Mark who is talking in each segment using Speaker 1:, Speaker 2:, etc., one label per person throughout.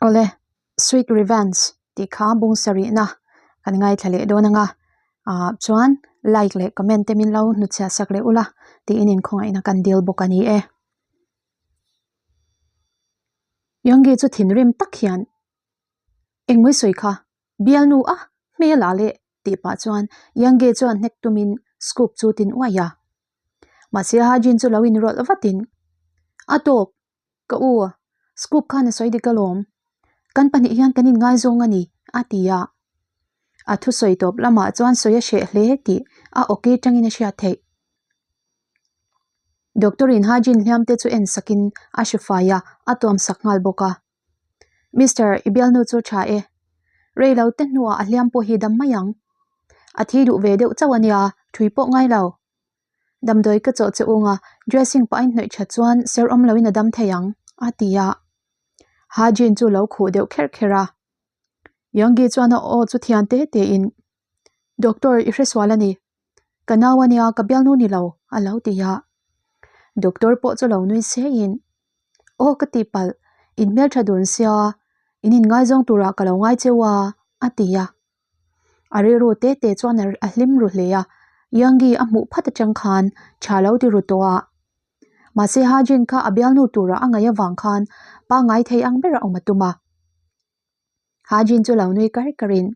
Speaker 1: Awle, Sweet Revenge tih kha bung sarihna kan ngaithla leh dawn anga ah chuan like leh comment te min lo hnutchhiah sak leh ula tiin inkhawngaihna kan dil bawk a ni e. Yoongi chu thinrim tak hian engmawii sawi kha bialnu a hmel ah leh tih pah chuan Yoongi chuan hnek tumin scoop chu tin uaih a. Mahse Hajin chu lo inrawlh vatin a tawp. Ka u, scoop khan a sawi dik alawm. Kan pahnih hian kan inngaizawng a ni, a ti a. A thusawi tawp lamah chuan sawi a hreh hle tih a awki tangin a hriat theih. Doctor in Hajin hliam te chu en sakin a hre fai a, a tuam sak nghal bawk a. Mister, i bialnu chu tha e. Rei lo te hnuah a hliam pawh hi dam mai ang. A thi duh ve deuh chauh a nia, thui pawh ngai lo. Damdawi ka chawh che ung a, dressing pah a inhnawih that chuan ser awm loin a dam thei ang, a ti a. Ha Jin chu lo khuh deuh kherh kherh a. Yoongi chuan a aw chu thian te te in, Doctor, i hresual a ni. Ka nau a nia, ka bialnu ni lo, a lo ti a. Doctor pawh chu lo nui seiin, Aw ka tihpalh, in hmeltha dun sia, in inngaizawng turah ka lo ngai cheu a, a ti a. A rilru te te chuan a hlim ru hle a, Yoongi a hmuh phat atang khan tha lo ti ru tawh a. Mahse Ha Jin kha a bialnu turah a ngaih avang khan pangngai thei ang ber a awm a tum a. Ha Jin chu lo nui kar karin,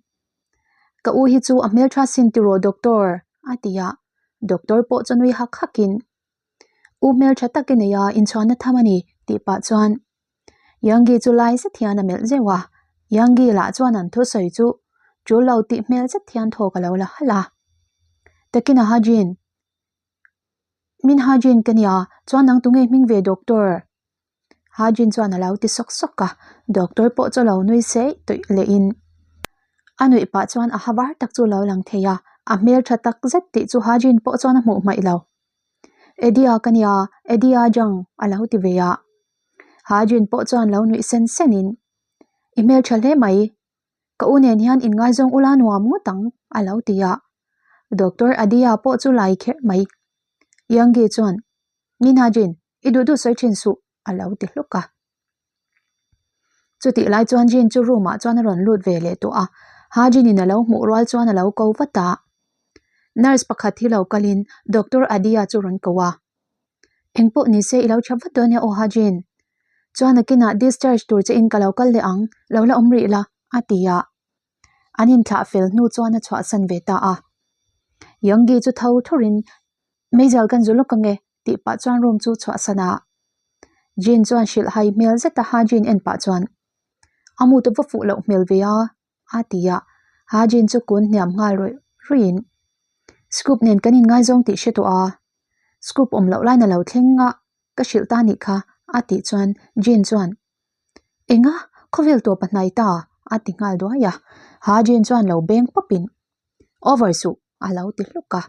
Speaker 1: Ka u hi chu a hmeltha sin tiraw doctor? a ti a, doctor pawh chu nui hak hakin, U hmeltha tak i nei a, inchhuahna tham a ni tih pah chuan Yoongi chu lai zet hian a melh zeuh a, Yoongi lah chuan an thusawi chu tul lo tih hmel zet hian thawk a lo la halh a. Takin a Hajin, Min Hajin ka nia, chuan nang tunge hming ve doctor? Hajin chuan a lo ti sawk sawk a, doctor pawh chu lo nui seih tawih leh in a nuih pah chuan a ha var tak chu lo lang thei a, a hmeltha tak zet tih chu Hajin pawh chuan a hmuh hmaih lo. Eddie-a ka nia, Eddie-a Jang a lo ti ve a. Hajin pawh chuan lo nuih sen sen in, I hmeltha hle mai, ka u nen hian inngaizawng ula nuam ngawt ang a lo ti a. Doctor Adia pawh chu lai kherh mai. Yoongi chuan, Min Hajin, i duh duh sawi thin suh a lo ti hluk a. Chutih lai chuan Jin chu room ah chuan a rawn lut ve leh tawh a, Hajin in a lo hmuh rual chuan a lo ko vat a. Nurse pakhat hi lo kalin Doctor Adia chu rawn ko a. Engpawh ni se i lo tha vat dawn nia aw Hajin. Chuan nakinah discharge tur che in ka lo kal leh ang, lo la awm rih la a ti a. An inthlah fel hnu chuan a chhuahsan ve ta a. Yoongi chu tho thurin Meizial kan zu lawk ange tih pah chuan room chu chhuahsan a. Jin chuan hrilh hai hmel zet a Ha Jin en pah chuan A mu te va fuh loh hmel ve a a ti a. Ha Jin chu kun hniam nghal rawih rawih in Scoop nen kan inngaizawng tih hre tawh a. Scoop awm loh lain a lo thleng a ka hrilh ta nih kha a tih chuan Jin chuan Enga khawvel tawp a hnai ta a ti nghal duai a. Ha Jin chuan lo beng pawp in Over suh a lo ti hluk a.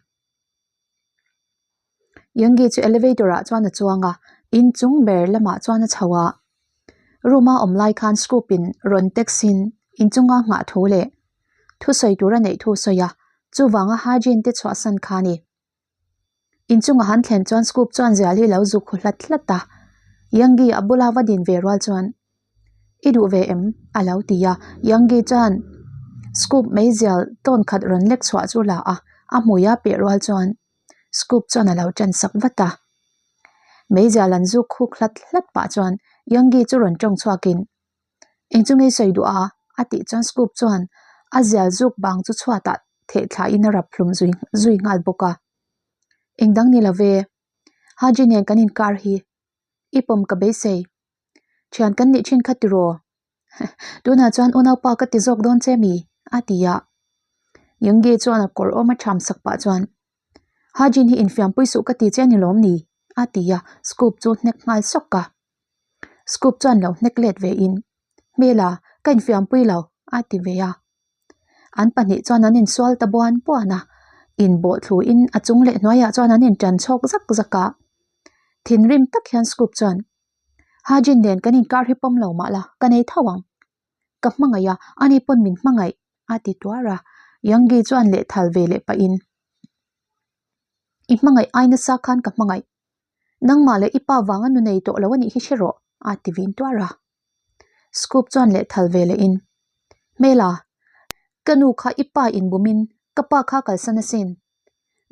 Speaker 1: Yoongi chu elevator ah chuan a chuang a, inchung ber lamah chuan a chho a. Room a awm lai khan scoop in rawn text in inchunga nghah thu leh thusawi tur a neih thu sawi a, chuvanga Hajin te chhuahsan kha a ni. Inchunga han thlen chuan scoop chuan zial hi lo zuk hu hlat hlat a, Yoongi a bula va din ve rual chuan I duh ve em? a lo ti a, Yoongi chuan scoop meizial tawn khat rawn lek chhuah chu la a, a hmui a peh rual chuan scoop chuan a lo ṭan sak vat a. Meizial an zuk khuk hlat hlat pah chuan Yoongi chu rawn ṭawng chhuakin Eng chu ngei sawi duh a? a tih chuan scoop chuan a zial zuk bang chu chhuatah theh thlain a rap hlum zui zui nghal bawk a. Eng dang ni lo ve, Haji nen kan inkar hi i pawm ka beisei. Thian kan nih thin kha tiraw? Tunah chuan unaupa ka ti zawk dawn che mi? a ti a. Yoongi chuan a kawr awm a tham sak pah chuan Hajin hi infiampui suh ka ti che a ni lawm ni? a ti a, scoop chu hnek nghal sawk a. Scoop chuan lo hnek let ve in Hmela ka infiampui lo a ti ve a. An pahnih chuan an insual ta buan buan a, inbawh thlu in a chung leh hnuaiah chuan an intan chhawk zak zak a. Thinrim tak hian Scoop chuan Hajin nen kan inkar hi pawm lo mah la, ka nei tho ang. Ka hmangaih a, ani pawn min hmangaih a ti tuar a. Yoongi chuan lehthal ve leh pahin I hmangaih ai nasa khan ka hmangaih. Nangmah leh i pa vanga nu nei tawh lo a nih hi hre rawh a ti vin tuar a. Scoop chuan lehthal ve lehin, Hmela, ka nu kha i pa inbumin ka pa kha kalsan asin.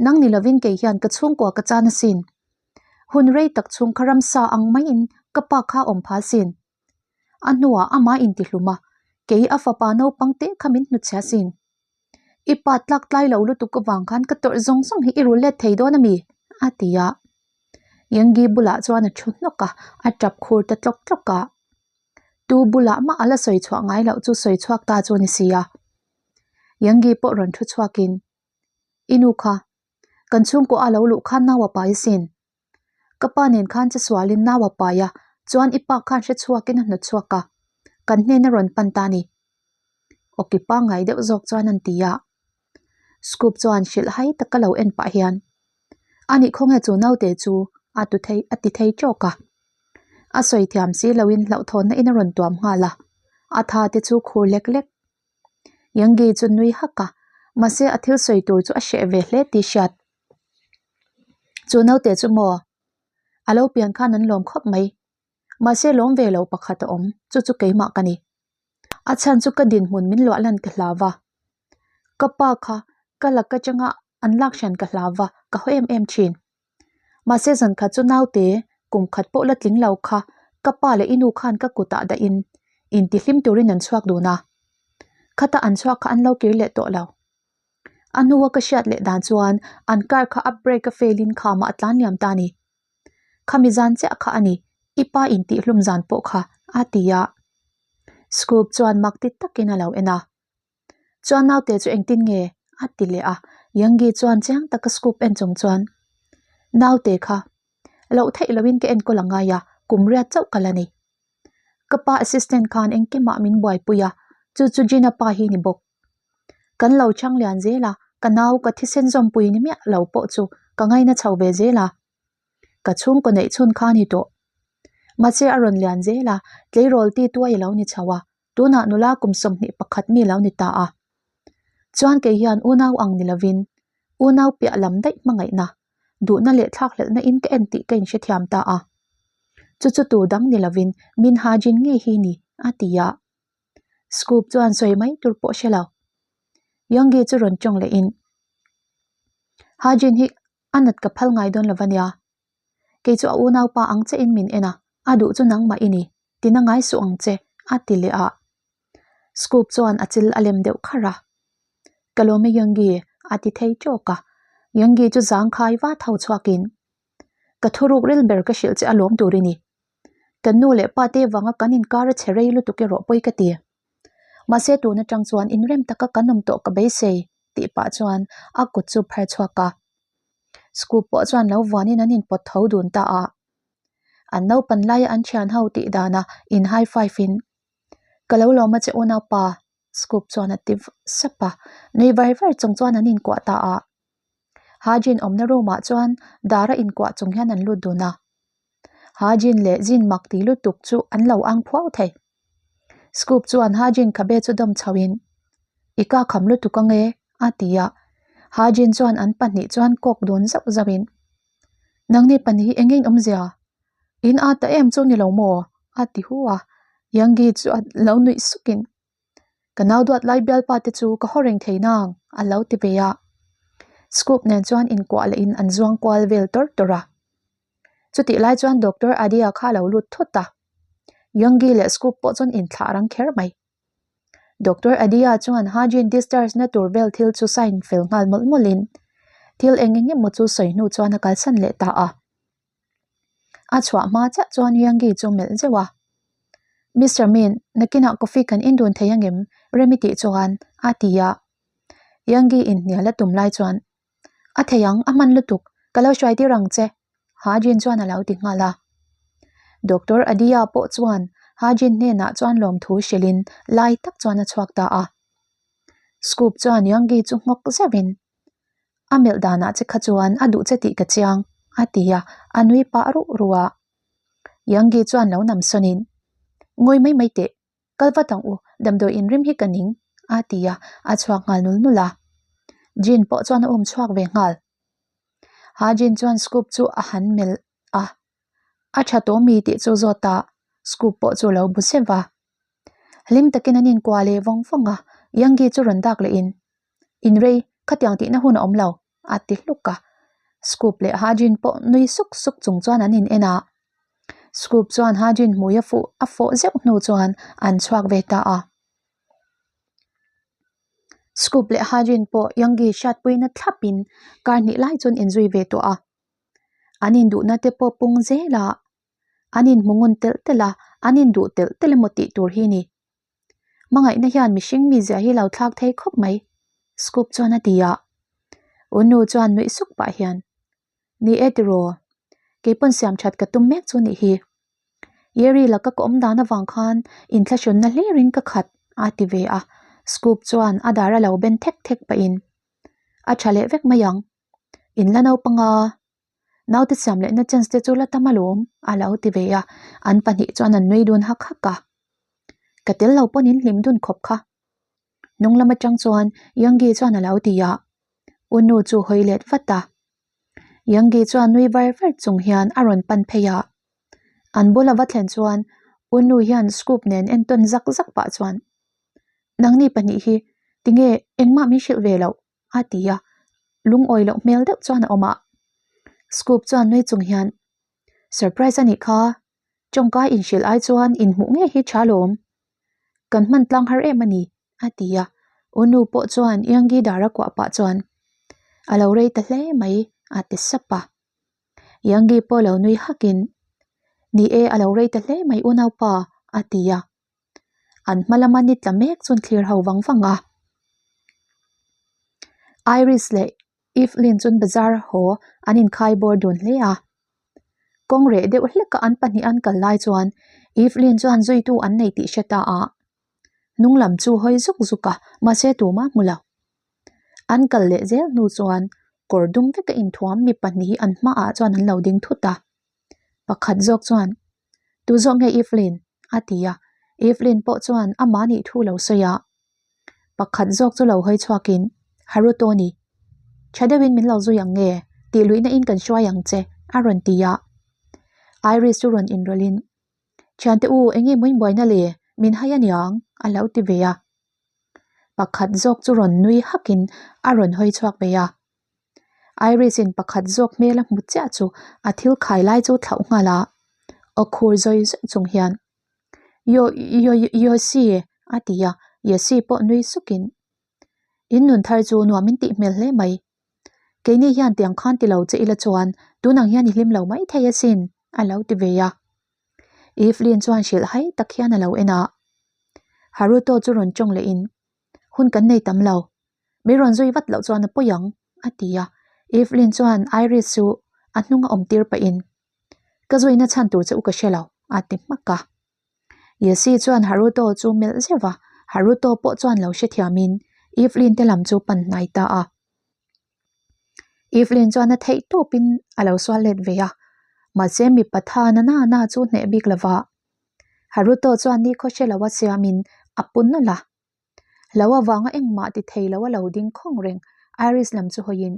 Speaker 1: Nang ni lovin kei hian ka chhungkua ka chan asin. Hun rei tak chhung kha ramsa ang maiin ka pa kha awm pha asin. A hnuah amah intihlum a, kei a fapa naupang teh kha min hnutchhe asin. I pa tlak tlai lo lutuk avang khan ka tawrh zawng zawng hi i rul let thei dawn a mi? a ti a. Yangi bulah chuan a thu hnawk a, a tap khur ta tlawk tlawk a. Tu bulah mah a la sawi chhuah ngai loh chu sawi chhuak ta chu a ni si a. Yangi pawh rawn thu chhuakin, I nu kha, kan chhungkaw a lo luh khan nau a pai asin. Ka pa nen khan che sualin nau a pai a, chuan i pa khan hre chhuakin a hnawt chhuak a, kan hnena rawn pan ta a ni. Awki pangngai deuh zawk chuan an ti a. Scoop chuan hrilh hai taka lo en pah hian, A nih khawnge chu naute chu a tu thei a ti thei tawk a. A sawi thiam si loin hlauhthawnna in a rawn tuam nghal a, a tha te chu khur lek lek. Yangi chu nui hak a, mahse a thil sawi tur chu a hreh ve hle tih hriat. Chu naute chu maw? A lo pian khan an lawm khawp mai. Mahse lawm ve lo pakhat a awm, chu chu keimah ka ni. A chhan chu ka dinhmun min luah lan ka hlau va. Ka pa kha ka lak atanga an lak hran ka hlau va, ka haw em em thin. Mahse zan khat chu naute kum khat pawh la tling lo kha ka pa leh i nu khan ka kutah dahin intihlim turin an chhuak dun a. Khata an chhuak kha an lo kir leh tawh lo. A hnua ka hriat leh dan chuan an car kha a brake a fail in khamah a tlan liam ta a ni. Khami zan chiah kha a ni, i pa intihhlum zan pawh kha a ti a. Scoop chuan mak ti takin a lo en a. Chuan naute chu engtin nge? a ti leh a. Yangi chuan chiang taka Scoop en chung chuan, Naute kha loh theih loin ka enkawl a ngai a, kum riat chauh ka la ni. Ka pa assistant khan engkimah min buaipui a, chu chu Gina pa hi ni bawk. Kan lo chang lian zel a, ka nau ka thisen zawmpui ni miah lo pawh chu ka ngaina chho ve zel a. Ka chhungkaw neih chhun kha a ni tawh. Mahse a rawn lian zel a, tleirawl ti tuai a lo ni chho a, tunah nula kum 21 mi lo ni ta a. Chuan kei hian unau ang ni lovin, unau piah lam daih hmangaihna, duhna leh thlakhlelhna in ka en tih ka inhrethiam ta a. Chu chu tu dang ni lovin min hajin ngei hi ni, a ti a. Scoop chuan sawi mai tur pawh hre lo. Yoongi chu rawn tawng leh in, Hajin hi a nat ka phal ngai dawn lo va nia. Kei chu a unaupa ang che in min en a, a duh chu nangmah i ni, tina ngai suh ang che, a ti leh a. Scoop chuan a chil a lem deuh kharh a. Ka lawm e Yoongi, a ti thei tawk a. Yoongi chu zangkhai va tho chhuak in, Ka thuruk ril ber ka hrilh che a lawm tur i ni. Kan nu leh pa te vanga kan inkar a chhe rei lutuk erawh pawi ka ti. Mahse tun atang chuan inrem taka kan awm tawh ka beisei tih pah chuan a kut chu phar chhuak a. Scoop pawh chuan lo vuanin an inpawt tho dun ta a. An naupan laia an thian ho tih dana in high five in, Ka lo lawm a che unaupa, Scoop chuan a ti sap a. Nui var var chung chuan an inkuah ta a. Hajin awmna room ah chuan dara inkuah chung hian an lut dun a. Hajin leh Jin mak ti lutuk chu an lo ang phuau thei. Scoop chuan Hajin khabe chu dawm chho in, I ka kham lutuk ange a ti a. Hajin chuan an pahnih chuan kawk dun zauh zauh in, Nangni pahnih hi eng eng awmzia? In a ta em chu ni lo maw? a ti hu a. Yangi chu a lo nuih suk in, Ka nau duat lai bialpa te chu ka haw reng thei nang, a lo ti ve a. Scoop nen chuan inkuah leh in an zuang kual vel tawr tawr a. Chutih lai chuan Doctor Adia kha a lo lut thut a. Yoongi leh Scoop pawh chuan inthlah rang kher mai. Doctor Adia chuan Hajin discharge na tur vel thil chu sign fel nghal mawlh mawlh in thil eng eng emaw chu sawi hnu chuan a kalsan leh ta a. A chhuah hma chiah chuan Yoongi chu melh zeuh a. Mister Min, nakinah coffee kan indun thei angem? Remi tih chuan a ti a. Yoongi inhnial a tum lai chuan A thei ang, a hman lutuk, ka lo hruai tir ang che, Ha Jin chuan a lo ti nghal a. Doctor Adia pawh chuan Ha Jin hnenah chuan lawmthu hrilhin lai tak chuan a chhuak ta a. Scoop chuan Yoongi chu nghawk zeuhin, A melh danah che kha chuan a duh che tih ka chiang, a ti a, a nui pah ruh ruh a. Yoongi chuan lo nam sawnin, Ngawi mai mai teh, Kal vat ang u, damdawi inrim hi ka ning, a ti a, a chhuak nghal nul nul a. Jin pawh chuan a um chhuak ve nghal. Ha Jin chuan Scoop chu a han melh a, a tha tawh mi tih chu zawt a, Scoop pawh chu a lo bu zeuh a. Hlim takin an inkuah leh vawng vawng a, Yoongi chu rawn dak lehin, Inrei, khatiang tihna hun a awm lo, a ti hluk a. Scoop leh Hajin pawh nui suk suk chung chuan an in en a. Scoop chuan Hajin hmui a fuh a fawh zeuh hnu chuan an chhuak ve ta a. Scoop leh Hajin pawh Yoongi hriatpuina thlapin kar hnih lai chuan inzui ve tawh a. An induhna te pawh pung zel a, an inhmu ngun telh telh a, an induh telh telh emaw tih tur hi ni. Hmangaihna hian mihring mizia hi lo thlak thei khawp mai, Scoop chuan a ti a. U nu chuan nuih suk pah hian, Ni e tiraw, keipawn siam that ka tum mek chu nih hi. Yeri laka ka awm dan avang khan inthlahrunna hlirin ka khat, a ti ve a. Scoop chuan a dar a lo ben thek thek pahin, A tha leh vek mai ang. In la naupanga naute siam lehna chance te chu la tam alawm a lo ti ve a, an pahnih chuan an nui dun hak hak a. Ka tel lo pawn in hlim dun khawp kha. Hnung lam atang chuan Yoongi chuan a lo ti a, U nu chu hawi let vat a. Yoongi chuan nui var var chung hian a rawn pan phei a, an bula va thlen chuan U nu hian scoop nen entawn zak zak pah chuan Nangni pahnih hi tinge engmah min hrilh ve loh? a ti a, lungawi loh hmel deuh chuan a awm a. Scoop chuan nui chung hian, Surprise a nih kha, tawngka inhrilh ai chuan inhmuh ngei hi tha lawm. Kan hman tlang har em a ni, a ti a. U nu pawh chuan Yoongi dar a kuah pah chuan, A lo rei ta hle mai, a ti sap a. Yoongi pawh lo nui hakin, Ni e, a lo rei ta hle mai unaupa, a ti a. An hma lama ni tla mek chuan thlir ho vang vang a. Iris leh Evelyn chuan bazar haw an inkhai bawr dun hle a. Kawng reh deuh hleka an pahnih an kal lai chuan Evelyn chuan zuitu an nei tih hre ta a. Hnung lam chu hawi zuk zuk a, mahse tumah hmu lo. An kal leh zel hnu chuan kawr dum veka inthuam mi pahnih hi an hmaah chuan an lo ding thut a. Pakhat zawk chuan Tu zawk nge Evelyn? a ti a, Evelyn pawh chuan amah nih thu lo sawi a. Pakhat zawk chu lo hawi chhuakin, Haruto ni, tha deuhin min lo zui ang nge? Tih luihna in kan hruai ang che, a rawn ti a. Iris chu rawn inrawlhin, Thiante u, eng nge maw in buaina le? Min hai aniang, a lo ti ve a. Pakhat zawk chu rawn nui hakin a rawn hawi chhuak ve a. Iris in pakhat zawk hmel a hmu chiah chu a thil khai lai chu thlauh nghal a, aw khur zawi zawi chung hian Yo yo Yosi a ti a, Yesi pawh nui sukin In nun thar chu nuam in tih hmel hle mai, keini hian tiang khan ti lo che ila chuan tunang hian i hlim lo mai thei asin a lo ti ve a. Evelyn chuan hrilh hai tak hian a lo en a, Haruto chu rawn tawng lehin Hun kan nei tam lo, Mi rawn zui vat loh chuan a pawi ang, a ti a. Evelyn chuan Iris chu a hnung a awm tir pahin, Ka zuina chhan tur che u ka hre lo, a ti hmak a. Yesi chuan Haruto chu melh zeuh a, Haruto pawh chuan lo hrethiamin Evelyn te lam chu pan hnai ta a. Evelyn chuan a theih tawpin a lo sual let ve a, mahse mipa tha na na na chu hneh bik lova. Haruto chuan nikhaw hre lo a siamin a pu nawlh a. Lo avanga engmah ti thei lo a lo ding khawng reng, Iris lam chu hawiin,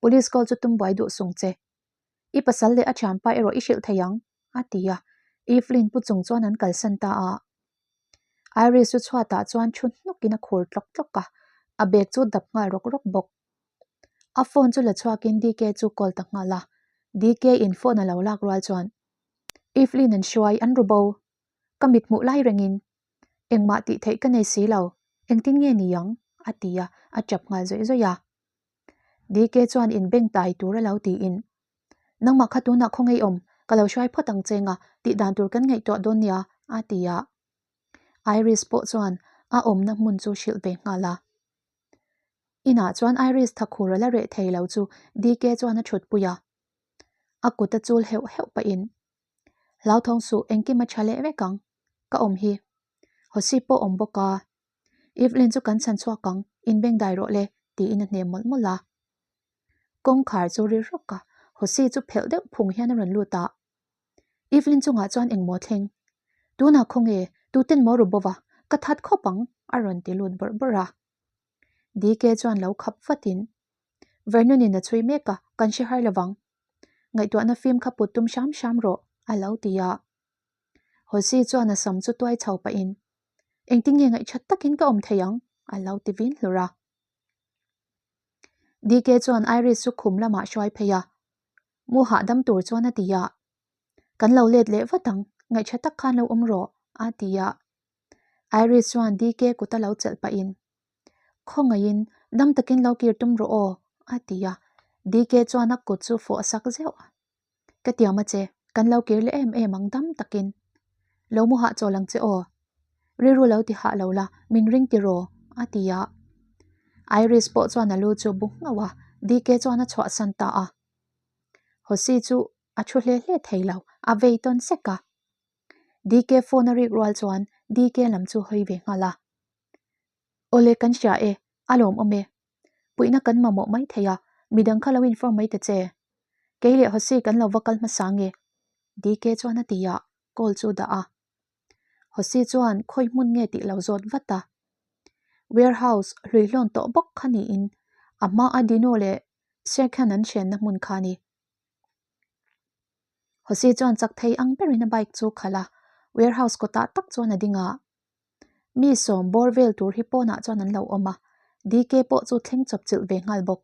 Speaker 1: Police call chu tum buai duh sung che. I pasal leh a thianpa erawh i hrilh thei ang, a ti a. Evelyn pu chung chuan an kalsan ta a. Iris chu chhuatah chuan thu hnawkin a khur tlawk tlawk a, a bag chu dap nghal rawk rawk bawk. A phone chu la chhuakin DK chu call ta nghal a. DK in phone a lo lak rual chuan, Evelyn an hruai, an ru bo. Ka mit hmuh lai rengin Engmah tih theih ka nei si lo, engtin nge ni ang? a ti a, a tap nghal zawih zawih a. DK chuan in beng tai tur a lo tiin, Nangmah kha tunah khaw ngeiawm, ka lo hruai phawt ang che nga, tih dan tur kan ngaihtuah dawn nia, a ti a. Iris pawh chuan a awmna hmun chu hrilh ve nghal a. Inah chuan Iris thakhur a la reh thei lo chu DK chuan a thutpui a. A kut a chul heuh heuh pahin, Hlauthawng suh engkim a tha leh vek ang. Ka awm hi. Hosi pawh awm bawk a. Evelyn chu kan chhan chhuak ang, inbeng dai rawh le, tiin a hnem mawlh mawlh a. Kawngkhar chu ri rawk a, Hosi chu phelh deuh phung hian a rawn lut a. Evelyn chungah chuan engmaw thleng? Tunah khawnge, tuten maw ru bova, ka that khawp ang, a rawn ti lut bawrh bawrh a. DK chuan lo khap vatin, Vernon-in a chhui mek a, kan hre har lovang. Ngaihtuahna fim kha put tum hram hram rawh, a lo ti a. Hosi chuan a sam chu tuai chho pahin, Engtin nge ngaihthat takin ka awm thei ang? a lo ti vin hlur a. DK chuan Iris chu khum lamah hruai phei a, Mu hahdam tur chuan a ti a. Kan lo let leh vat ang, ngaihtha tak khan lo awm rawh, a ti a. Iris chuan DK kut a lo chelh pahin, Khawngaihin dam takin lo kir tum rawh aw, a ti a. DK chuan a kut chu fawh sak zeuh a. Ka tiam a che, kan lo kir leh em em ang dam takin. Lo mu hahchawl ang che aw. Rilru lo ti hah lo la, min ring ti raw, a ti a. Iris pawh chuan a lu chu bu nghauh a, DK chuan a chhuahsan ta a. Hosi chu a thu hle hle thei lo, a vei tawn sek a. DK phone a rik rual chuan DK lam chu hawi ve nghal a. Awle kan hria e, a lawmawm e. Puihna kan mamawh mai thei a, midang kha lo inform mai ta che. Kei leh Hosi kan lo va kal hmasa nge? DK chuan a ti a, call chu dah a. Hosi chuan khawi hmun nge tih lo zawt vat a. Warehouse hluihlawn tawh bawk kha niin a hma a Dino leh Serkhan an hrenna hmun kha a ni. Hosi chuan chak thei ang berin a bike chu khalh a, warehouse kawtah tak chuan a ding a. Mi sawm bawr vel tur hi pawnah chuan an lo awm a, DK pawh chu thleng chawp chilh ve nghal bawk.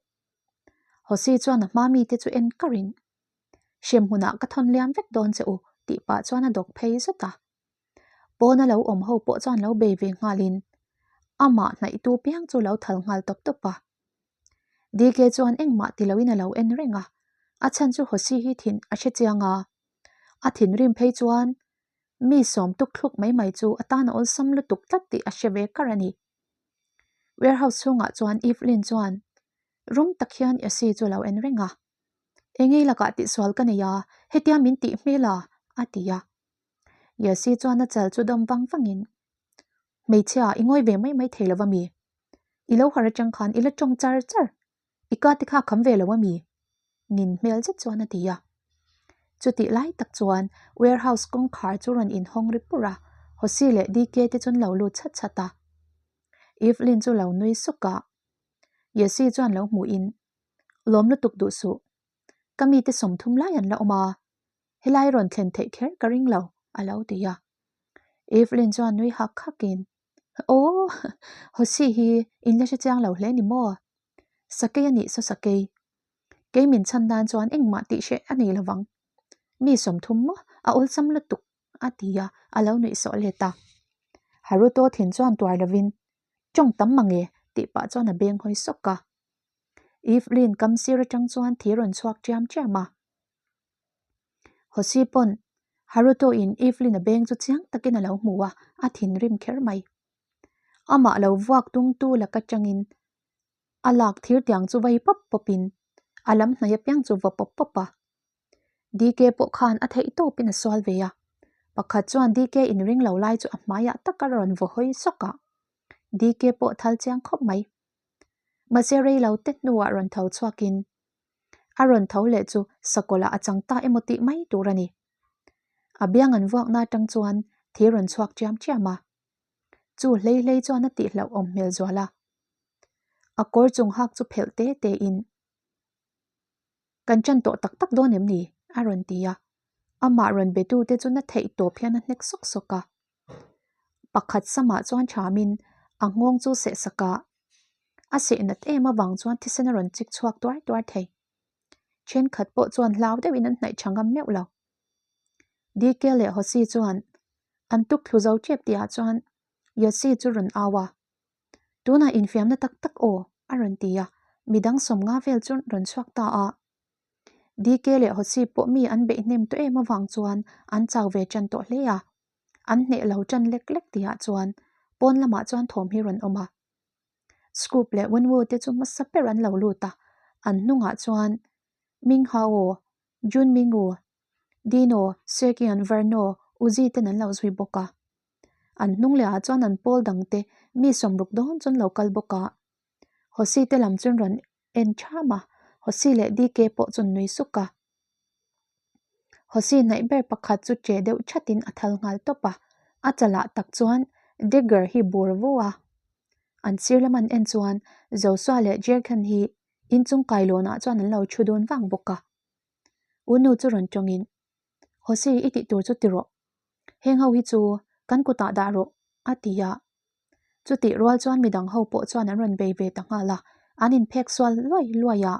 Speaker 1: Hosi chuan a hma mite chu en karin, Hrem hmunah ka thawn liam vek dawn che u tih pah chuan a dawk phei zut a. Pawna lo awm ho pawh chuan lo bei ve nghalin amah hnaihtu piang chu lo thal nghal tawp tawp a. DK chuan engmah ti loin a lo en reng a, a chhan chu Hosi hi thin a hre chiang a. A thinrim phei chuan mi sawm tuk thluk mai mai chu a tan a awlsam lutuk tlat tih a hre ve kar a ni. Warehouse chhungah chuan Evelyn chuan rum tak hian Yasi chu a lo en reng a. Engei lakah tihsual ka nei a, hetia min tih hmel a, a ti a. Yasi chuan a chal chu dawm vang vangin, Hmeichhia, i ngawi ve mai mai thei lo va mi? I lo harh atang khan i la tawng char char, i ka te kha kham ve lo a mi? Nin hmel zet chuan a ti a. Chutih lai tak chuan warehouse kawngkhar chu rawn inhawng ri pur a, Hosi leh DK te chu an lo lut chhat chhat a. Evelyn chu lo nui suk a, Yesi chuan lo hmuhin, Lawm lutuk duh suh. Ka mite 30 lai an la awm a, helai rawn thlen theih kher ka ring lo, a lo ti a. Evelyn chuan nui hak hakin, Aw, Hosi hi in la hre chiang lo hle ni maw? Sakei a nih saw sakei. Kei min chhan nan chuan engmah tih hreh a nei lovang. Mi 30 maw a awlsam lutuk, a ti a, a lo nuih sawh let a. Haruto thin chuan tuar lovin, Tawng tam mange, tih pah chuan a beng hawi sawk a. Evelyn kam sir atang chuan thi rawn chhuak ṭiam ṭiam a. Hosi pawn Haruto in Evelyn a beng chu chiang takin a lo hmu a, a thinrim kher mai. Amah lo vuak tumtu lak atangin a lak thir tiang chu vai pawp pawpin a lam hnai apiang chu va pawp pawp a. DK pawh khan a theih tawpin a sual ve a, pakhat chuan DK inring lo lai chu a hmaiah tak a rawn vaw hawi sawk a. DK pawh thal chiang khawp mai. Mahse rei lo te hnuah rawn tho chhuakin a rawn tho leh chu sakawlh ah a chang ta emaw tih mai tur a ni. A biang an vuakna atang chuan thi rawn chhuak chiam chiam a. Chu hlei hlei chuan a tih hlauhawm hmel zual a. A kawr chung hak chu phelh te te in Kan ṭan tawh tak tak dawn em ni? a rawn ti a. Amah rawn be tu te chu na theih tawp hian a hnek sawk sawk a. Pakhat samah chuan ṭhamin a nghawng chu seh sak a, a seh nat em avang chuan thisen a rawn chik chhuak tuar tuar thei. Ṭhenkhat pawh chuan hlau deuhin an hnaih ṭha ngam meuh lo. DK leh Hosi chuan an tuk thlu zo ṭep tihah chuan Yossi chu rawn au a, Tunah infiamna tak tak aw, a rawn ti a, midang 50 vel chu rawn chhuak ta a. DK leh Hosi pawh mi an beih hnem tawh em avang chuan an chau ve ṭan tawh hle a. An hneh lo ṭan lek lek tihah chuan pawn lamah chuan thawm hi rawn awm a. Scoop leh Wenwu te chu hmasa ber an lo lut a, an hnungah chuan Ming Hao, Jun Mingwu, Dino, Sekian, Verno, Uzi ten an lo zui bawk a. An hnung lehah chuan an pawl dangte mi 60 dawn chu an lo kal bawk a. Hosi te lam chu an rawn en ṭham a, Hosi leh DK pawh chu an nui suk a. Hosi hnaih ber pakhat chu ṭe deuh ṭhatin a thal nghal tawp a, a chalah tak chuan dagger hi bur vu a. An sir lam an en chuan Joshua leh Jerkhan hi inchung kailawnah chuan an lo ṭhu dun vang bawk a. U nu chu rawn tawngin, Hosi i tih tur chu ti rawh, heng ho hi chu kan kutah dah rawh, a ti a. Chutih rual chuan midang ho pawh chuan an rawn bei ve ta nghal a, an inphek sual luai luai a.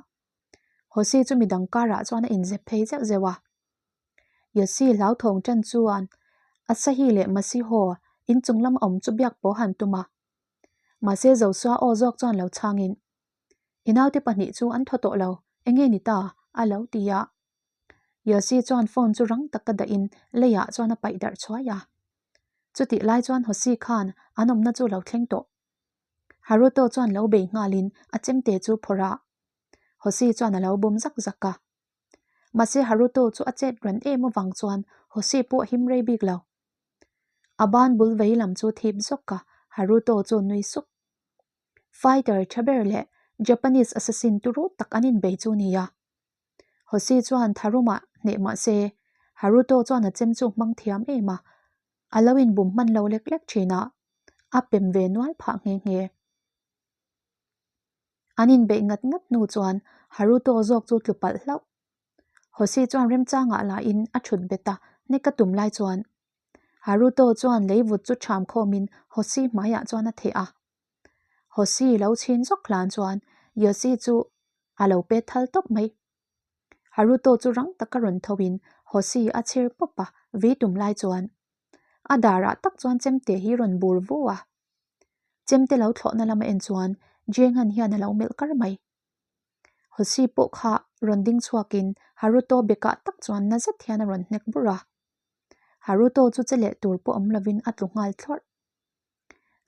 Speaker 1: Hosi chu midang karah chuan a inzep phei zeuh zeuh a. Yossi hlauthawng ṭan chuan Asahi leh Masiho inchung lama awm chu biak pawh han tum a. Mahse Zosua aw zawk chuan lo chhangin, I naute pahnih chu an thaw tawh lo, enge ni ta? a lo ti a. Yossi chuan phone chu rang taka dahin leiah chuan a paih darh chhuai a. Chutih lai chuan Hosi khan an awmna chu lo thleng tawh. Haruto chuan lo bei nghalin a chemte chu phawrh a. Hosi chuan a lo bum zak zak a. Mahse Haruto chu a chet ran em avang chuan Hosi pawh a him rei bik lo. A ban bul vei lam chu thip zawk a, Haruto chu nui suk. Fighter tha ber leh Japanese assassin turu tak an inbei chu nia. Hosi chuan tharumah hneh mah se, Haruto chuan a chem chu hmang thiam em a, a lo inbum hman lo lek lek thin a, a pem ve nual phah nghe nghe. An inbeih ngat ngat hnu chuan Haruto zawk chu tlu palh hlauh. Hosi chuan remchangah lahin a thut bet a, hnek a tum lai chuan Haruto chuan leivut chu ṭham khawmin Hosi hmaiah chuan a theh a. Hosi lo chhin zawk hlan chuan Yoshi chu a lo pet thal tawp mai. Haruto chu rang taka rawn thoin Hosi a chhir pawp a, vi tum lai chuan a darah tak chuan chemte hi rawn bur vu a. Chemte lo thlawhna lama en chuan Jenghan hian a lo melh kar mai. Hosi pawh kha rawn ding chhuakin Haruto bekah tak chuan na zet hian a rawn hnek bur a. Haruto chu che leh tur pawh awm lovin a tlu nghal thlawrh.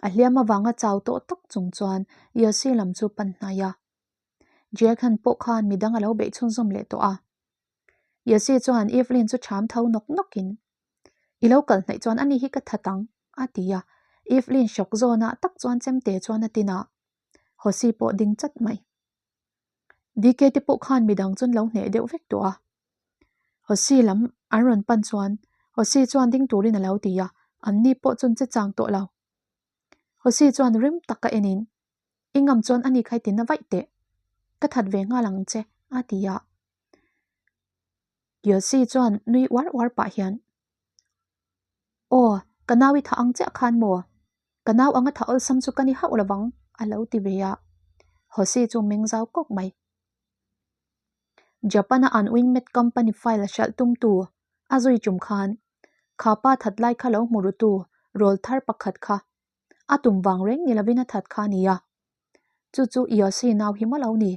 Speaker 1: A hliam avanga chau tawh tak chung chuan Yoshi lam chu pan hnai a. Jekhan pawh khan midang a lo beih chhunzawm leh tawh a. Yoshi chuan Evelyn chu ṭham tho nawk nawkin, I lo kal hnaih chuan ani hi ka that ang, a ti a. Evelyn hrawk zawnah tak chuan chemte chuan a tin a. Hosi pawh ding chat mai. DK te pawh khan midang chuan lo hneh deuh vek tawh a. Hosi lam an rawn pan chuan Hosi chuan ding turin a lo ti a, an ni pawh chuan che chang tawh lo. Hosi chuan rim taka enin, I ngam chuan ani khai tina vaih teh. Ka that ve nghal ang che, a ti a. Yossi chuan nui uar uar pah hian, Aw, ka nau i thah ang chiah khan maw? Ka nau anga thah awlsam chu ka ni hauh lo vang, a lo ti ve a. Hosi chu meng zau kawk mai. Japan-a an Winmed company file hralh tumtu a zui tum khan kha pa that lai kha lo hmu rutu rawl thar pakhat kha a tum vang reng ni lovin a that kha a ni a. Chu chu Yossi nau hi maw lo ni?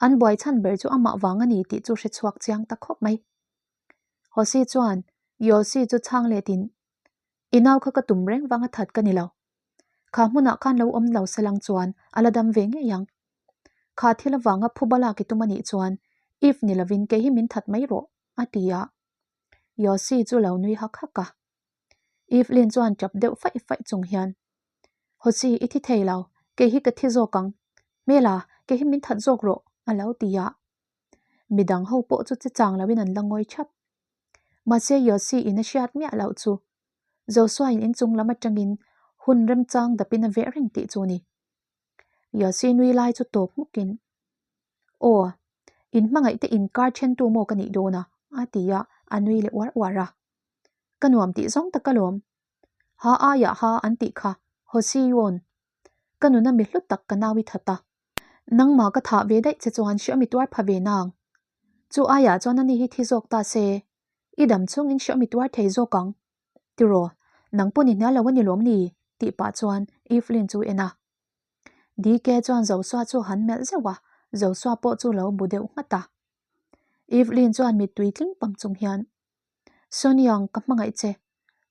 Speaker 1: An buai chhan ber chu amah vang a ni tih chu hre chhuak chiang ta khawp mai. Hosi chuan Yossi chu chhang letin, I nau kha ka tum reng vang a that ka ni lo. Kha hmunah khan lo awm lo se lang chuan a la dam ve ngei ang. Kha thil avanga phuba lak i tum a nih chuan if ni lovin kei hi min that mai rawh, a ti a. Yossi chu lo nui hak hak a. Evelyn chuan tap deuh faih faih chung hian, Hosi, i thi thei lo, kei hi ka thi zawk ang. Hmela, kei hi min that zawk rawh, a lo ti a. Midang ho pawh chu che chang loin an la ngawi thap. Mahse Yossi in a hriat miah loh chu Joshua in inchung lam atangin hun remchang dapin a veh reng tih chu ni. Yossi nui lai chu tawp hmukin, Aw, in hmangaih te inkar thentu maw ka nih dawn a? a ti a, a nui leh uar uar a. Ka nuam tih zawng tak alawm. Ha aiah ha an tih kha, Hosi Yuan. Ka nuna mi hlu tak ka nau i that a. Nangmah ka thah ve daih che chuan hriawm i tuar pha ve nang. Chu aiah chuan ani hi thi zawk ta se, i dam chungin hriawm i tuar thei zawk ang. Tiraw, nang pawh ni hnial lo a ni lawm ni? tih pah chuan Evelyn chu en a. DK chuan Joshua chu han melh zeuh a, Joshua pawh chu lo bu deuh nghat a. Evelyn chuan mittui tling pam chung hian, Soniang, ka hmangaih che.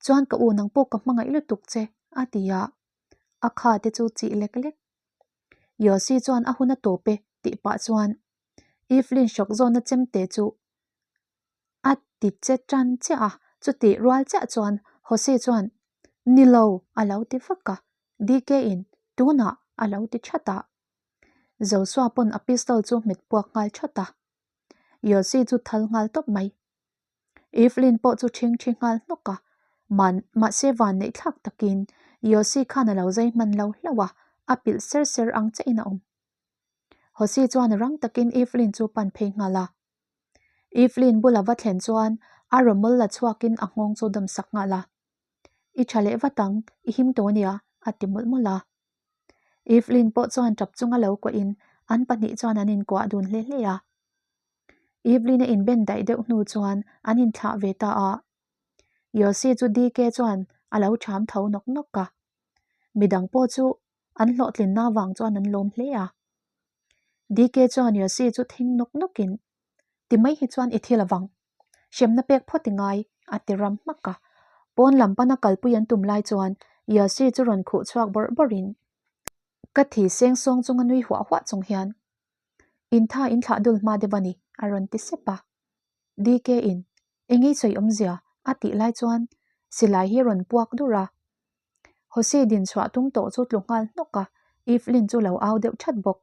Speaker 1: Chuan ka u nang pawh ka hmangaih lutuk che, a ti a. A kha te chu chih lek lek. Yossi chuan a hun a tawp e tih pah chuan Evelyn hrawk zawna chemte chu a ti che tan chiah a, chutih rual chiah chuan Jose chuan Ni lo a lo ti vak a, DK in tunah a lo ti that a. Joshua pawn a pistol chu hmet puak nghal that a. Yossi chu thal nghal tawp mai. Evelyn pawh chu ṭhing ṭhi nghal hnawk a, man mahse van neih thlak takin Yossi khan a lo zai hman lo hlauh a, a pilh ser ser ang chiahin a awm. Hosi chuan rang takin Evelyn chu pan phei nghal a. Evelyn bula va thlen chuan a rawmawl la chhuakin a nghawng chu dawm sak nghal a. I tha leh vat ang, i him tawh ania, a ti mawlh mawlh a. Evelyn pawh chuan tap chunga lo kuahin an pahnih chuan an inkuah dun hle hle a. Evelyn a inben daih deuh hnu chuan an inthlah ve ta a. Yossi chu DK chuan a lo ṭham tho nawk nawk a. Midang pawh chu an hlawhtlinna vang chuan an lawm hle a. DK chuan Yossi chu thing nawk nawkin, Ti mai hi chuan i thil avang. Hremna pek phawt i ngai, a ti ram hmak a. Pawn lam pana kalpui an tum lai chuan Yossi chu rawn khuh chhuak bawrh bawrhin, Ka thi seng sawng chunga nui huah huah chung hian, Intha in thlah dul hma deuh a ni, a rawn ti sep a. DK in, Engei sawi awmzia? a tih lai chuan silai hi rawn puak dur a. Jose din chhuah tum tawh chu tlu nghal hnawk a, Evelyn chu lo au deuh that bawk.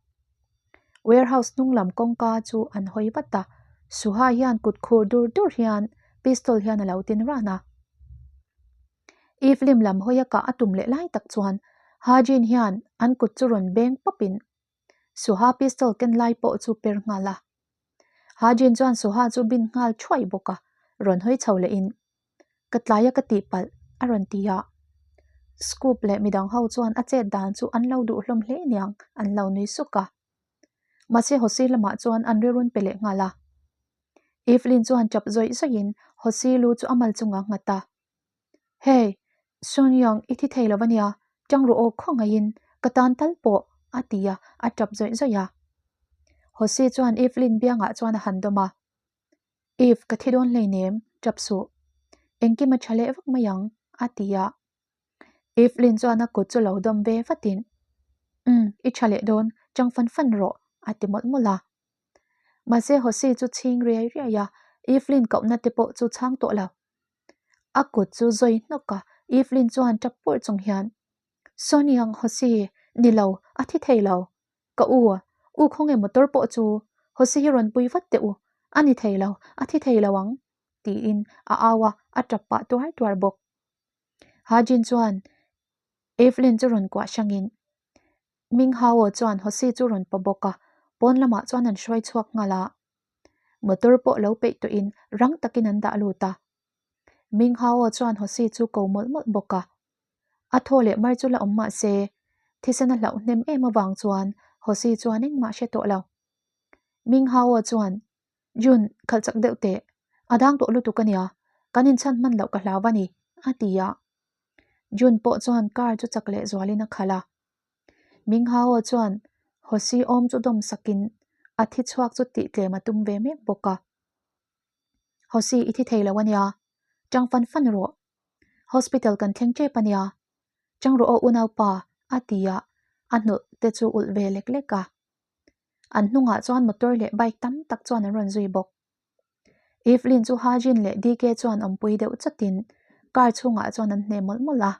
Speaker 1: Warehouse hnung lam kawngka chu an hawi vat a, Suha hian kut khur dur dur hian pistol hian a lo tin ran a. Evelyn lam hawi a kah a tum leh lai tak chuan Ha Jin hian an kut chu rawn beng pawp in Suha pistol ken lai pawh chu per nghal a. Ha Jin chuan Suha chu bin nghal thuai bawk a, rawn hawi chho leh in, Ka tlai a ka tih palh, a rawn ti a. Scoop leh midang ho chuan a chet dan chu an lo duh hlawm hle niang, an lo nui suk a. Mahse Hosi lamah chuan an rirun pe leh nghal a. Evelyn chuan chap zawih zawih in Hosi lu chu a mal chungah nghat a. Hey, Sun Young, i thi thei lo a nia, ṭang rawh aw khawngaihin, ka tan tal pawh, a ti a, a ṭap zawih zawih a. Jose chuan Evelyn biangah chuan a han dawm a. Eve, ka thi dawn hleinem, ṭap suh. Engkim a ṭha leh vak mai ang, a ti a. Evelyn chuan a kut chu lo dawm ve vatin, Umm, i ṭha leh dawn, ṭang fan fan rawh, a ti mawlh mawlh a. Mahse Jose chu chhing riai riai a, Evelyn kohna te pawh chu chhang tawh lo. A kut chu zawi hnawk a, Evelyn chuan tap purh chung hian, Sawniang Hosi, ni lo, a thi thei lo. Ka u, u khawnge motor pawh chu Hosi hi rawn pui vat teh u, a ni thei lo, a thi thei lo ang, tiin a au a, a tap pah tuar tuar bawk. Ha Jin chuan Evelyn chu rawn kuah hrangin Ming Hao chuan Hosi chu rawn pa bawk a, pawn lamah chuan an hruai chhuak nghal a. Motor pawh lo peih tawhin rang takin an dah lut a. Ming Hao chuan Hosi chu ko mawlh mawlh bawk a. A thaw leh mar chu la awm mah se, thisen a hlauh hnem em avang chuan Hosi chuan engmah hre tawh lo. Ming Hao chuan, Jun, khalh chak deuh teh. A dang tawh lutuk a nia, kan inchhan hman loh ka hlau a ni, a ti a. Jun pawh chuan car chu chak leh zualin a khalh a. Ming Hao chuan Hosi awm chu dawm sakin a thi chhuak chu tih tlem a tum ve mek bawk a. Hosi i thi thei lo a nia, chang fan fan rawh. Hospital kan thleng tep a nia, chang rawh aw unaupa a ti a, a hnawlh te chu ulh ve lek lek a. An hnungah chuan motor leh bike tam tak chuan an rawn zui bawk. Evelyn chu Ha Jin leh DK chuan awmpui deuh chawtin car chhungah chuan an hne mawlh mawlh a.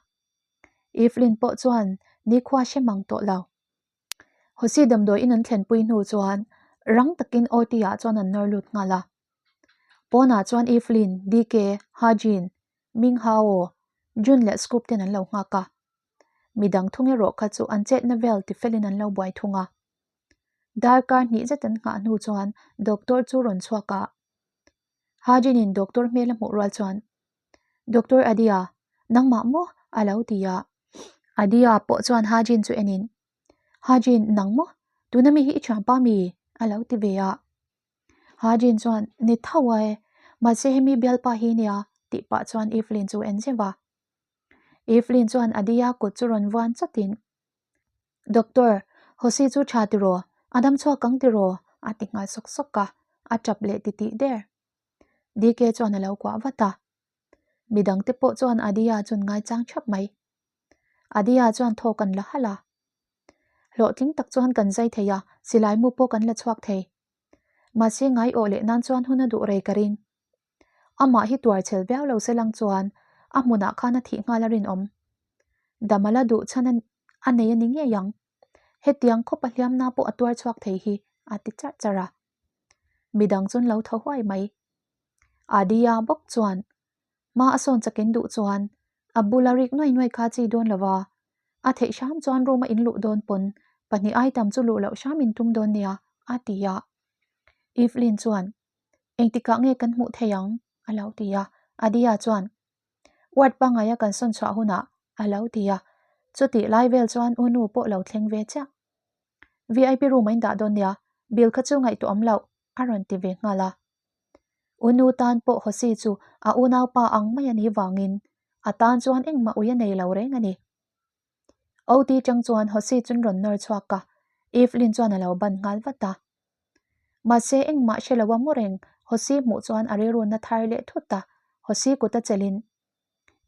Speaker 1: Evelyn pawh chuan nikhua hre mang tawh lo. Hosi damdawi in an thlenpui hnu chuan rang takin OT ah chuan an nawr lut nghal a. Pawnah chuan Evelyn, DK, Ha Jin, Ming Hao, Jun leh Scoop ten an lo nghak a. Midang thung erawh kha chu an chetna vel tifelin an lo buai thung a. Darkar hnih zet an nghah hnu chuan doctor chu rawn chhuak a. Ha Jin in doctor hmel a hmuh rual chuan Doctor Adia, nangmah maw? a lo ti a. Adia pawh chuan Ha Jin chu enin, Ha Jin, nang maw? Tuna mi hi i thianpa mi? a lo ti ve a. Ha Jin chuan, Ni tho a e, mahse hemi bialpa hi nia, tih pah chuan Evelyn chu en zeuh a. Evelyn chuan Adia kut chu rawn vuan chawtin, Doctor, Hosi chu tha tiraw? A dam chhuak ang tiraw? a ti nghal sawk sawk a, a tap leh titih der. DK chuan a lo kuah vat a. Midangte pawh chuan Adia chuan ngaichang thap mai. Adia chuan thaw kan la halh a. Hlawhtling tak chuan kan zai thei a, silai mu pawh kan la chhuak thei. Mahse ngai awh leh nan chuan hun a duh rei ka ring. Amah hi tuar chhel viau lo se lang chuan a hmunah khan a thih nghal a rinawm. Damala duh chhan a nei a ni ngei ang. Hetiang khawpa hliamna pawh a tuar chhuak thei hi a ti charh charh a. Midang chuan lo tho huai mai. Adia bawk chuan hma a sawn chakin duh chuan a bula rik nuai nuai kha chi dawn lo va, a theih hram chuan room a inluh dawn pawn pahnih ai tam chu luh loh hram in tum dawn nia a ti a. Evelyn chuan engtikah nge kan hmuh thei ang a lo ti a, Adia chuan ward pangaia kan sawn chhuah hunah a lo ti a. Chutih lai vel chuan u nu pawh lo thleng ve chiah. VIP room a indah dawn nia, bill kha chu ngaihtuah awm loh, a rawn ti ve nghal a. U nu tan pawh Hosi chu a unaupa ang mai a nih vangin a tan chuan engmah ui a nei lo reng a ni. OT chang chuan Hosi chun rawn nawr chhuak a, Evelyn chuan a lo ban nghal vat a. Mahse engmah hre lo a mu reng, Hosi hmuh chuan a rilru na thar leh thut a, Hosi kut a chelhin,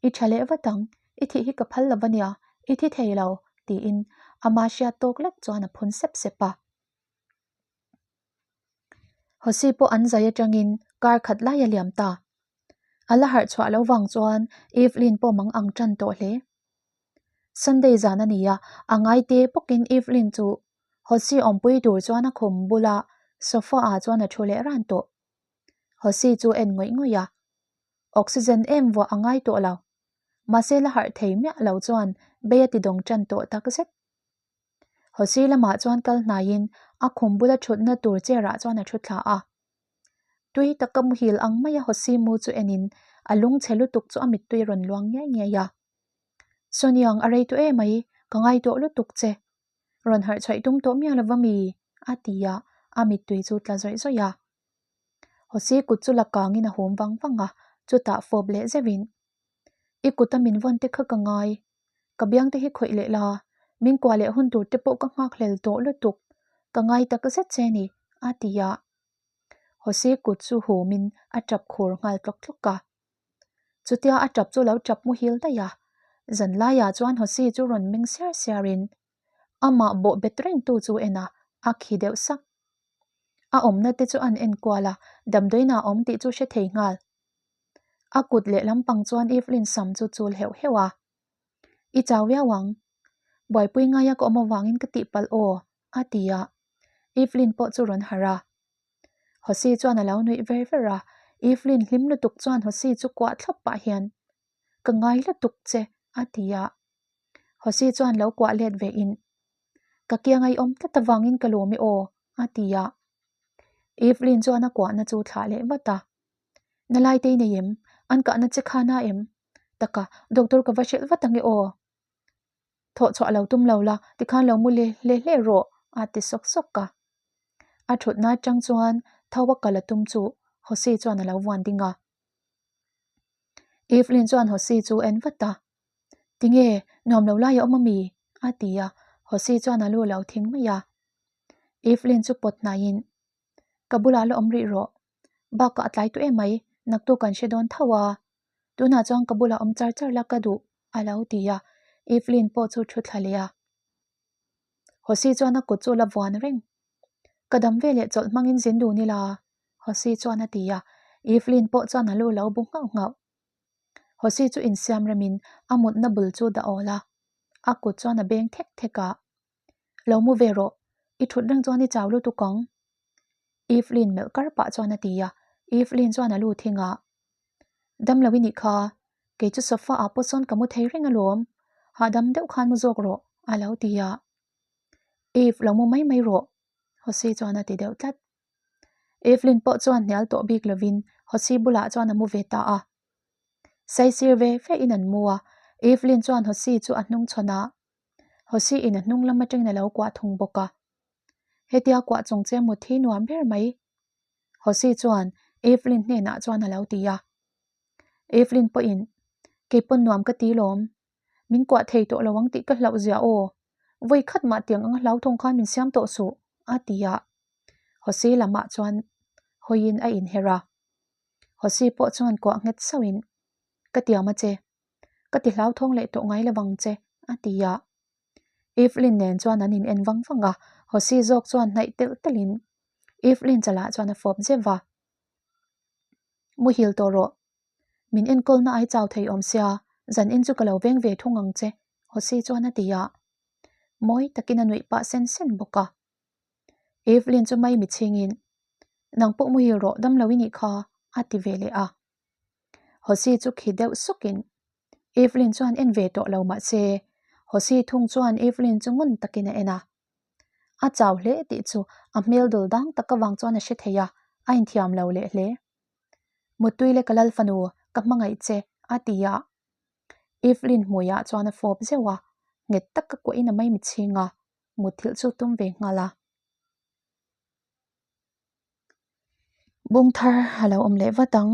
Speaker 1: I tha leh vat ang, i thih hi ka phal lo va nia, i thi thei lo, tiin ama hriat tawk lek chuan a phun sep sep a. Hosi pawh an zai atangin kar khat lai a liam ta. A la harh chhuah lo vang chuan Evelyn pawh mang ang tan tawh hle. Sunday zan a ni a, a ngaite bawkin Evelyn chu Hosi awmpui tur chuan a khum bula sofa ah chuan a thu leh ran tawh. Hosi chu en ngawih ngawih a, oxygen em vuah a ngai tawh lo. Mahse la harh thei miah lo chuan bei a ti dawng tan tawh takzet. Hosi lamah chuan kal hnaiin a khum bula thutna tur chair ah chuan a thu thla a. Tui taka muhil ang maia Hosi mu chu enin a lungchhe lutuk chu a mittui rawn luang ngiai ngiai a. Sawniang a rei tawh em mai, ka ngai tawh lutuk che. Rawn harh chhuaih tum tawh miah lova mi? a ti a, a mittui chu tla zawih zawih a. Hosi kut chu la kangin a hum vang vang a, chutah fawp leh zeuhin, I kuta min vawn te kha ka ngai, ka biang te hi khawih leh la, min kuah leh hun tur te pawh ka nghak hlel tawh lutuk, ka ngai tak zet che ni, a ti a. Hosi kut chu humin a tap khur nghal tlawk tlawk a. Chutia a tap chu lo tap muhil daih a, zanlaiah chuan Hosi chu rawn meng siar siarin amah bawh bet rengtu chu en a, a khi deuh sak. A awmna te chu an en kual a, damdawiin a awm tih chu hre thei nghal. A kut leh lampang chuan Evelyn sam chu chul heuh heuh a, I chau viau ang. Buaipui ngaia ka awm avangin ka tihpalh aw, a ti a. Evelyn pawh chu rawn harh a. Hosi chuan a lo nuih ver ver a, Evelyn hlim lutuk chuan Hosi chu kuah thlawp pah hian, Ka ngai lutuk che, a ti a. Hosi chuan lo kuah let ve in, Ka kiang a i awm tlat avangin ka lawm i aw, a ti a. Evelyn chuan a kuahna chu thlah leh vat a. Na lai te i nei em? An kahna che kha na em? Taka, doctor ka va hrilh vat ange aw. Thawh chhuah lo tum lo la, tikhan lo mu leh hle hle rawh, a ti sawk sawk a. A thutna atang chuan tho a kal a tum chu Hosi chuan a lo vuan ding a. Evelyn chuan Hosi chu en vat a, Tinge, nuam lo lai a awm ami? a ti a, Hosi chuan a lu lo thing mai a. Evelyn chu pawt hnaiin, Ka bulah la awm rih rawh. Bakah a tlai tawh em mai, naktuk kan hre dawn tho a. Tunah chuan ka bulah awm char char la ka duh, a lo ti a. Evelyn pawh chu thu thla leh a. Hosi chuan a kut chu la vuan reng. Ka dam ve leh chawlh hmangin zin dun ila, Hosi chuan a ti a. Evelyn pawh chuan a lu lo bu nghauh nghauh. Hosi chu insiam remin a mutna bul chu dah awl a. A kut chuan a beng thek thek a. Lo mu ve rawh, i thut reng chuan i chau lutuk ang. Evelyn melh kar pah chuan a ti a, Evelyn chuan a lu thing a. Dam lo i nih kha, kei chu sofa ah pawh sawn ka mu thei reng alawm, hahdam deuh khan mu zawk rawh, a lo ti a. Eve, lo mu mai mai rawh, Jose chuan a ti deuh tlat. Evelyn pawh chuan hnial tawh bik lovin Jose bulah chuan a mu ve ta a. Saisir ve ve in an mu a, Evelyn chuan Jose chu a hnung chhawn a, Jose in a hnung lam atangin a lo kuah thung bawk a. Hetia kuah chung che mut hi nuam ber mai. Jose chuan Evelyn hnenah chuan a lo ti a. Evelyn pawhin, Kei pawn nuam ka ti lawm. Min kuah thei tawh lo ang tih ka hlauh zia aw. Vawi khat mah tiang anga hlauthawng khan min siam tawh suh, a ti a. Jose lamah chuan hawiin a inher a. Jose pawh chuan kuah nghet sauhin, Ka tiam a che. Ka ti hlauthawng leh tawh ngai lovang che, a ti a. Evelyn nen chuan an in en vang vang a, Jose zawk chuan hnaih telh telhin Evelyn chalah chuan a fawp zeuh a. Muhil tawh rawh, min enkawlna ai chau thei awm sia, zan in chu ka lo veng ve thung ang che, Jose chuan a ti a. Mawi takin a nuih pah sen sen bawk a. Evelyn chu mai mi chhingin, Nang pawh muhil rawh, dam lo i nih kha, a ti ve leh a. Jose chu khi deuh sukin Evelyn chuan en ve tawh lo mah se, Jose thung chuan Evelyn chu ngun takin a en a. A chau hle tih chu a hmel dul dang tak avang chuan a hre thei a, a inthiam lo leh hle. Muttui le ka lal fanu, ka hmangaih che, a ti a. Evelyn hmuiah chuan a fawp zeuh a, Nghet taka kuahin a maimichhing a, mutthilh chu tum ve nghal a. Bung thar a lo awm leh vat ang.